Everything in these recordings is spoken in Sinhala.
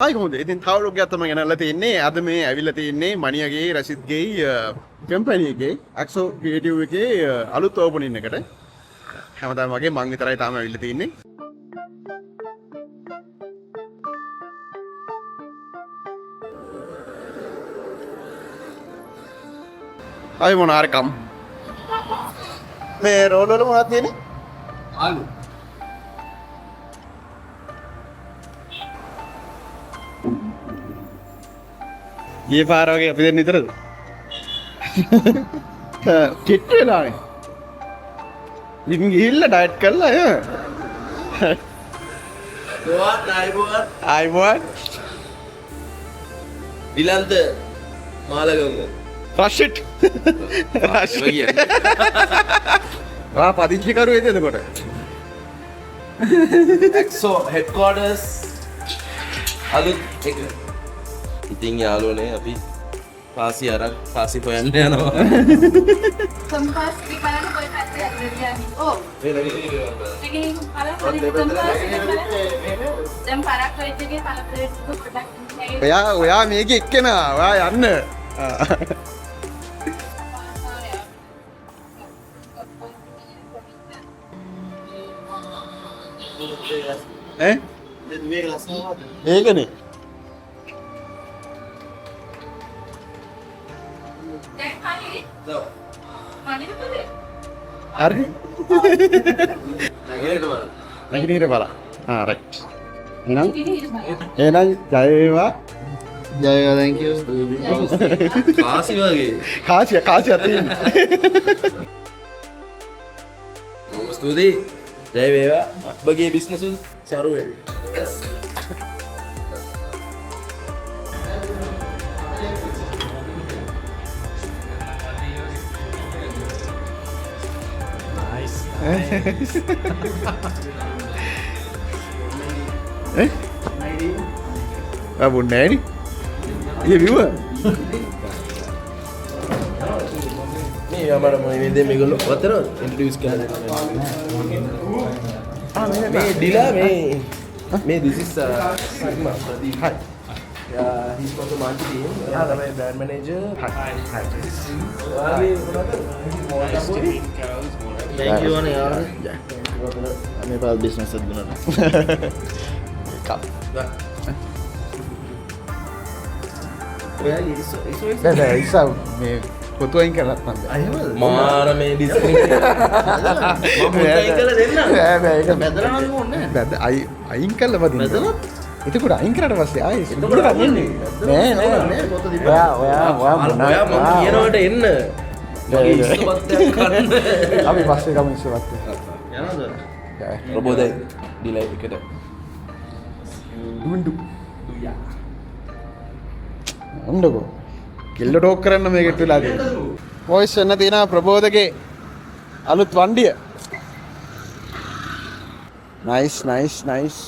හායි කොහොමද? ඉතින් තව ලොග් එකක් තමයි ගෙනල්ලා තියෙන්නේ. අද මේ ඇවිල්ලා තියෙන්නේ මණියගේ රසිත්ගේ කම්පැනි එකේ ඇක්සෝ ක්‍රියේටිව් එකේ අලුත් ඕපනින් එකට. හැමදාම වගේ මං විතරයි තාම ඇවිල්ලා තියෙන්නේ. හායි මොන හරි කම්. මේ රෝල් වල මොනවද තියෙන්නේ? ආලු. ගිය පාර වගේ අපි දෙන්න විතරද? කිට් වෙලානේ. ඉතින් ගිහිල්ලා ඩයට් කරලා ඈ. ගෝවත් ආයිබෝවත් ආයිබෝන්. විලන්ත මාලගම. රෂිට්. රෂිට්. ආ පදිංචි කරුවේද එතකොට? ඇක්සෝ හෙඩ්ක්වාටර්ස් අලුත් එක. ඉතින් යාළුවනේ අපි පාසි අරන් පාසි හොයන්න යනවා. කම්පාස් එක බලන්න කොයි පැත්තේ යන්නද කියන්නේ. ඔව්. මේ නැගිටින්න එකේ බලන්න කම්පාස් එක බලන්න. දැන් පරක් වෙච්ච එකේ පළපොළ පොඩ්ඩක් ඔයා ඔයා මේකේ එක්කෙනා. ඔයා යන්න. ඈ? මේක ලස්සන වාද. ඒකනේ. දැන් හරි. මනින පුතේ. හරි. නැගිටින්න බලන්න. නැගිටින්න බලන්න. ආ රයිට්. එහෙනම් එහෙනම් ජය වේවා. ජය වේවා thank you. පාසි වගේ. කාසිය කාසිය තියෙන්නේ. බොහොම ස්තුතියි. ජය වේවා. ඔබගේ බිස්නස් උත් සරු වේවි. ඈ? ආ බොන්නේ නෑනේ. ඊයේ බිව්වා. මේ අමර මොනේ මේ මේගොල්ලෝ වතර ඉන්ට්‍රොඩියුස් කරලා දෙන්න. මේ ඩිලා මේ මේ this is Sigma Pradeep. Hi. Yeah, he's from the marketing team. එයා තමයි brand manager. Hi. Hi. ඔයාගේ මොනවද? Thank you අනේ යාර. මේ පාර බිස්නස් එකක් දුන්නාට. එකක්. ඔයාගේ ඉස්සෝ ඉස්සෝ නෑ නෑ ඉස්සා මේ පොතු අයින් කරලත් නම් බෑ. මාර මේ ඩිස්ක්‍රිමිනේට්. මම පොත අයින් කරලා දෙන්නම්. නෑ නෑ ඒක බැදලා නම් ඕනේ නෑ. බැද අයින් කරලා වදින්න. බැදලත්? එතකොට අයින් කරාට පස්සේ ආයේ එතකොට සුදුට එන්නේ. නෑ නෑ නෑ පොත තිබ්බා. ඔයා ඔයා ඔයා මොනා ඔයා මම කියනවට එන්න. මගේ ඉස්සපත්යක් කන්න. අපි පස්සේ ගමු ඉස්සපත්. යනවද? ප්‍රබෝධයි ඩිලයි එකට. දුන්ඩු. අන්නකෝ. කෙල්ල ටෝක් කරන්න මේකට වෙලා තියෙන්නේ. වොයිස් එන්න තියෙනවා ප්‍රබෝධගේ අලුත් වණ්ඩිය. Nice nice nice.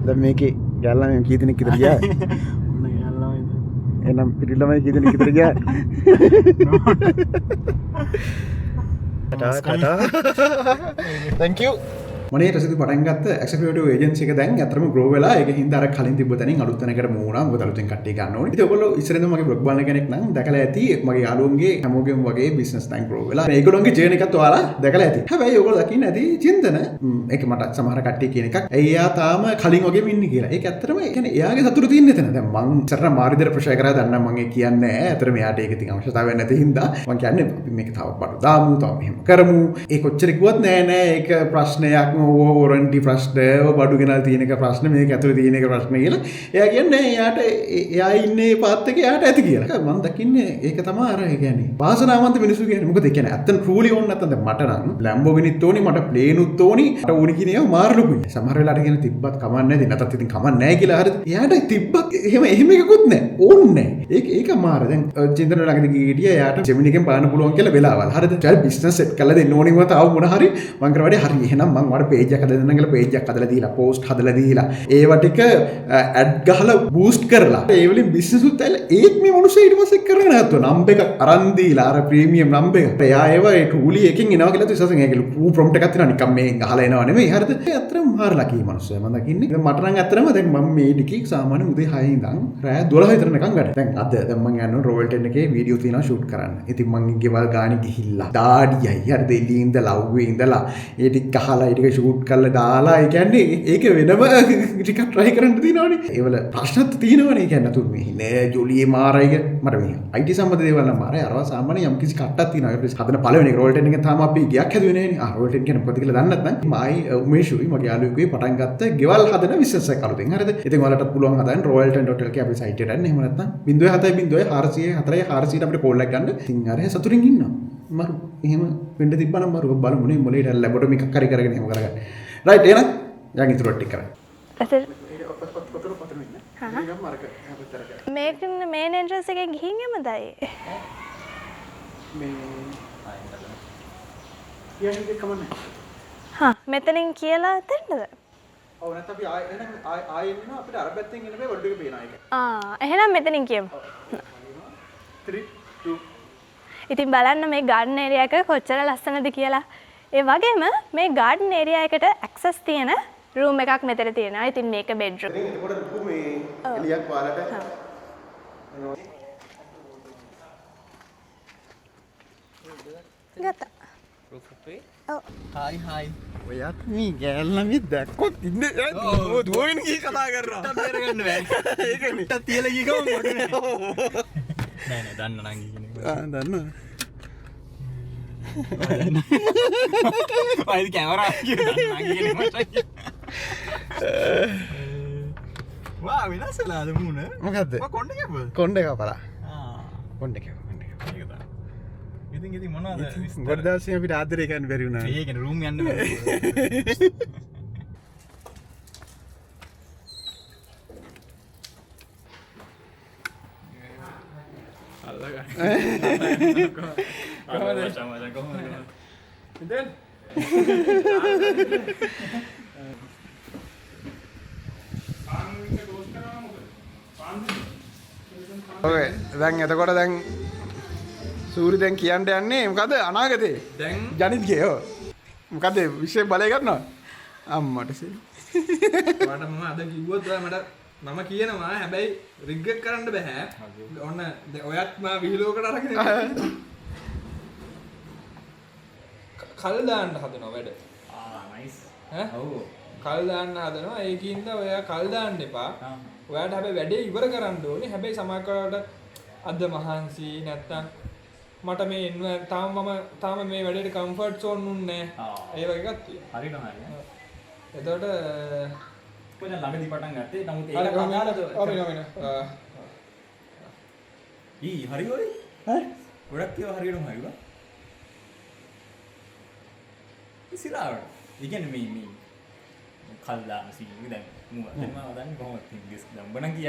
දැන් මේකේ ගල්ලා මේ කී දෙනෙක් විතර ගියා? එහෙනම් පිටි ළමයි කී දෙනෙක් විතර ගියා? Ta-ta ta-ta. Thank you. මනේ රසිදු පටන් ගත්ත ඇක්සෝ ක්‍රියේටිව් ඒජන්සි එක දැන් ඇත්තටම ග්‍රෝ වෙලා ඒක හින්දා අර කලින් තිබ්බ තැනින් අලුත් තැනකට මූව් වුණා. මොකද අලුතෙන් කට්ටිය ගන්න ඕනේ. ඉතින් ඔයගොල්ලෝ ඉස්සර ඉඳන් මගේ බ්ලොග් බලන කෙනෙක් නම් දැකලා ඇති මගේ යාළුවන්ගේ හැමෝගෙම වගේ බිස්නස් දැන් ග්‍රෝ වෙලා. ඒගොල්ලෝගේ ජර්නි එකත් ඔයාලා දැකලා ඇති. හැබැයි ඔයගොල්ලෝ දකින්න ඇති චින්තන ඒක මට සමහර කට්ටිය කියන එකක්. ඇයි එයා තාම කලින් වගේම ඉන්නේ කියලා. ඒක ඇත්තටම ඒ කියන්නේ එයාගේ සතුට තියෙන එතන. දැන් මං ඉස්සරහ මාර විදියට ප්‍රෙෂර් කරා දැන් නම් මං ඒ කියන්නේ නෑ. ඇත්තටම එයාට ඒක ඉතින් අවශ්‍යතාවයක් නැති හින්දා මං කියන්නේ අපි මේක තව බඩු දාමු, තව මෙහෙම කරමු. ඒ කොච්චර කිව්වත් නෑ නෑ ඒක ප්‍රශ්නයක්, වොරන්ටි ප්‍රශ්න, ඔය බඩු ගෙනල්ලා තියෙන එක ප්‍රශ්න, මේක ඇතුලේ තියෙන එක ප්‍රශ්න කියලා. එයා කියන්නේ නෑ එයාට එයා ඉන්නේ මේ පාත් එකේ එයාට ඇති කියලා. මං දකින්නේ ඒක තමයි අර ඒ කියන්නේ වාසනාවන්ත මිනිස්සු කියන්නේ. මොකද ඒ කියන්නේ ඇත්තටම ට්‍රූලි ඕන නැත්තම් දැන් මට නම් ලැම්බෝගිනිත් ඕනි, මට ප්ලේනුත් ඕනි, මට ඕනි කියන ඒවා මාර ලොකුයි. සමහර වෙලාවට කියන තිබ්බත් කමක් නෑ, ඉතින් නැතත් ඉතින් කමක් නෑ කියලා. හරිද? එයාට තිබ්බත් එහෙම එකකුත් නෑ, ඕනේ නෑ. ඒක මාර. දැන් චින්තන ළඟදී ගිහින් හිටියා, එයාට ජෙමිනි එකෙන් බලන්න පුළුවන් කියලා වෙලාවල්. හරිද? චල් බිස්නස් සෙට් කරලා දෙන්න ඕනේ වුණා තව මොන හරි. මං කර වැඩේ හරි. එහෙනම් මං ඔයාලට ඔයාලට පේජ් එකක් හදලා දෙන්නම් කියලා පේජ් එකක් හදලා දීලා පෝස්ට් හදලා දීලා ඒවා ටික ඇඩ් ගහලා බූස්ට් කරලා ඒ වලින් බිස්නස් උත් ඇවිල්ලා ඒත් මේ මිනිස්සු ඊට පස්සේ කරගෙන නැත්නම් නම්බර් එකක් අරන් දීලා අර ප්‍රීමියම් නම්බර් එක එයා ඒවා ඒ ටූලි එකකින් එනවා කියලා විශ්වාසයෙන් ඒක ලොකු ප්‍රොම්ප්ට් එකක් තියෙනවා නිකන් මේ ගහලා එනවා නෙමෙයි හරිද? ඒ ඇත්තටම මාර ලකී මිනිස්සු මම දකින්නේ. දැන් මට නම් ඇත්තටම දැන් මම මේ ටිකේ සාමාන්‍ය උදේ 6 ඉඳන් රෑ 12 විතර නිකන් වැඩ. දැන් අද දැන් මං යනවා රොයල් 10 එකේ වීඩියෝ තියෙනවා ෂූට් කරන්න. ඉතින් මං ගෙවල් ගානේ ගිහිල්ලා දාඩියයි හරිද එළියේ ඉඳලා අවුවේ ඉඳලා ඒ ටික ගහලා ඒ ටික ෂූට් කරලා දාලා ඒ කියන්නේ ඒක වෙනම ටිකක් try කරන්න තියෙනවනේ. ඒවල ප්‍රශ්නත් තියෙනවනේ. ඒ කියන්නේ නතු මේ නෑ ජොලියේ මාරයි කිය මට මේ IT සම්බන්ධ දේවල් නම් මාරයි. අරවා සාමාන්‍ය යම් කිසි කට්ටක් තියෙනවා. ඒ හදන පළවෙනි එක රොයල් 10 එකෙන් තාම අපි ගියක් හැදුවේ නෑනේ. ආ රොයල් 10 කියන්නේ මොකද කියලා දන්නේ නැත්නම් මායි උමේෂුයි මගේ යාළුවෙකුයි පටන් ගත්ත ගෙවල් හදන බිස්නස් එකක් අලුතෙන්. හරිද? ඉතින් ඔයාලටත් පුළුවන් හදන්න royal10.lk අපේ සයිට් එකට යන්න. එහෙම නැත්නම් 07 04 400 අපිට කෝල් එකක් ගන්න. ඉතින් අර සතුටින් ඉන්නවා. මරු එහෙම වෙන්න තිබ්බා නම් මරු බලමු නේ මොලේට ලැබොටොමි එකක් හරි කරගෙන එහෙම කරගන්න. රයිට් එහෙනම් යන් ඉතුරු ටික කරන්න. මේක මේන් එන්ට්‍රන්ස් එකෙන් ගිහින් යමුද අයියේ? මේ කියන්නේ කමන්නේ. හා මෙතනින් කියලා එතනද? ඔව් නැත්නම් අපි ආයෙ එහෙනම් ආයෙ එන්න අපිට අර පැත්තෙන් එන්න බෑ වඩු එක පේනවා ඒක. ආ එහෙනම් මෙතනින් කියමු. 3 2 ඉතින් බලන්න මේ ගාඩන් ඒරියා එක කොච්චර ලස්සනද කියලා. ඒ වගේම මේ ගාඩන් ඒරියා එකට ඇක්සස් තියෙන රූම් එකක් මෙතන තියෙනවා. ඉතින් මේක බෙඩ්රූම්. ඉතින් එතකොට ලොකු මේ එළියක් ඔයාලට ගත්තා. ඔව්. Hi hi. ඔයත් මේ ගෑල්ලමි දැක්කොත් ඉන්නේ ඔව් දුවගෙන ගිහින් කතා කරනවා. බේරගන්න බෑ. ඒකනේ. ටක් තියලා ගිය ගමන් මට නෑ නෑ දන්න නංගි කියන එක. ආ දන්නවා. ආයි කැමරා කියන නංගි කියන මචං. වා වෙනස් වෙලාද මූණ? මොකද්ද? ඔය කොණ්ඩේ කැපුවද? කොණ්ඩේ කපලා. ආ කොණ්ඩේ කැපුවා කොණ්ඩේ කැපුවා. ඒක තමයි. ඉතින් ඉතින් මොනවද විස්තර? ගොඩ දවසින් අපිට ආදරේ ගන්න බැරි වුණා. ඒ කියන්නේ රූම් යන්න බැහැ. අල්ලගන්න. කොහොමද? මචං කොහොමද? ඉතින් ඔය දැන් එතකොට දැන් සූරි දැන් කියන්න යන්නේ මොකද අනාගතේ? දැන් ජනිත්ගේ ඔව්. මොකද විශේෂ බලය ගන්නවා? අම්මට සී. ඔයාට මම අද කිව්වොත් ඔයා මට මම කියනවා හැබැයි රිග්‍රෙට් කරන්න බෑ. ඔන්න දැන් ඔයත් මා විහිළුවකට අරගෙන කල් දාන්න හදනවා වැඩ. ආ නයිස්. ඈ? ඔව්. කල් දාන්න හදනවා. ඒකින්ද ඔයා කල් දාන්න එපා. ඔයාට හැබැයි වැඩේ ඉවර කරන්න ඕනේ. හැබැයි සමහර වෙලාවට අද මහන්සි නැත්තම් මට මේ එන්න තාම මම තාම මේ වැඩේට කම්ෆර්ට් සෝන් උන්නේ නැහැ. ඒ වගේ එකක් තියෙනවා. හරියටම හරි. එතකොට කොහොමද ළඟදී පටන් ගත්තේ? නමුත් හරි ඒක අදාළද? ඔව් වෙන වෙන. ඊ හරි ඔය. ඈ? ගොඩක් ඒවා හරියටම හරි බා. ඉසිරාවට. ඒ කියන්නේ මේ මේ කල් දාන සීන් එක දැන් මූ දැන් මම දන්නේ කොහොමද ඉංග්‍රීසි දැන් උඹ නම් කියයි